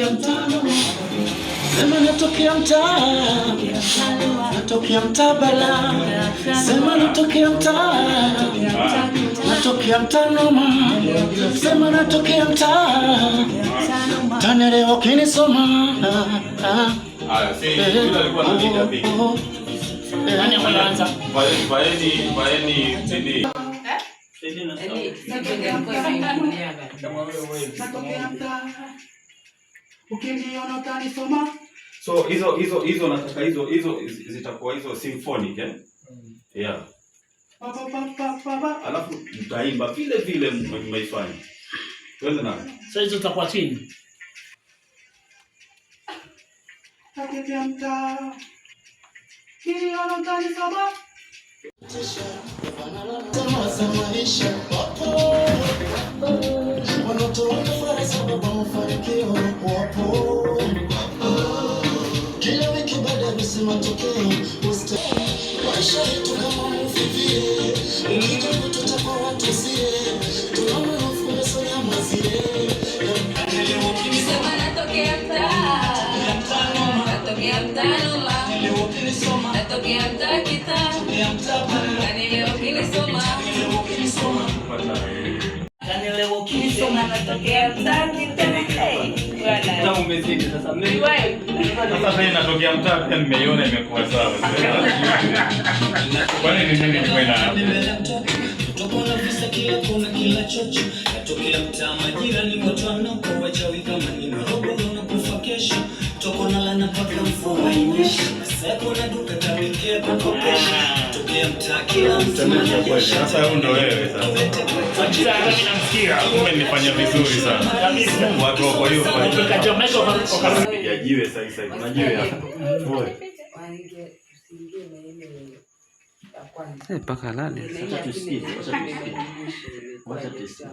Natokea mtaa, sema natokea mtaa, natokea mtaa bala, sema natokea mtaa, natokea mtaa noma, sema natokea mtaa, tanelewa ukinisoma. Haya, si yule alikuwa na lead apige. Nani anaanza? Vaeni vaeni CD. Natokea mtaa, ukiniona utanisoma. So hizo nataka hizo zitakuwa hizo symphonic, eh? Yeah. Pa, pa, pa, pa, pa, pa. Alafu mtaimba vile vile mmeifanya. Twende na. Sasa hizo zitakuwa chini. Natokea mtaa, ukiniona utanisoma. Tamaa maisha wapo, wanaotoa kafara sababu mafanikio wapo, kila wiki baada ya harusi matokeo maisha yetu kama movie vile, ukija kututa kwa watu sie, tuna maarufu nyama zile. Sema natokea mtaa, natokea mtaa noma, natokea mtaa kitaa, yani leo ukinisoma, sema natokea mtaa kitaa. Hey, bwana. Umezidi sasa. Wewe. Sasa mimi natokea mtaa pia nimeiona imekuwa sawa. Kwani ni nini nilikuwa ina Tutakuwa na visa kila kona, kila chocho. Natokea mtaa majirani watu wanako wachawi kama ni marogo unakufa kesho. Toko na lana mpaka mvua inyeshe. Sasa na duka tabikia kukopesha. Natokea mtaa kila mtu anajeshi. Sasa huyu ndo wewe sasa. Sasa mimi namsikia. Kumbe nilifanya vizuri sana. Kabisa. Watu wako hiyo Ukachomeka ukarudi. Piga jiwe sasa sasa. Kuna jiwe hapa. Oe. Mpaka lale. Wacha tusikie, wacha tusikie. Wacha tusikie.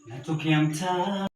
Natokea mtaa.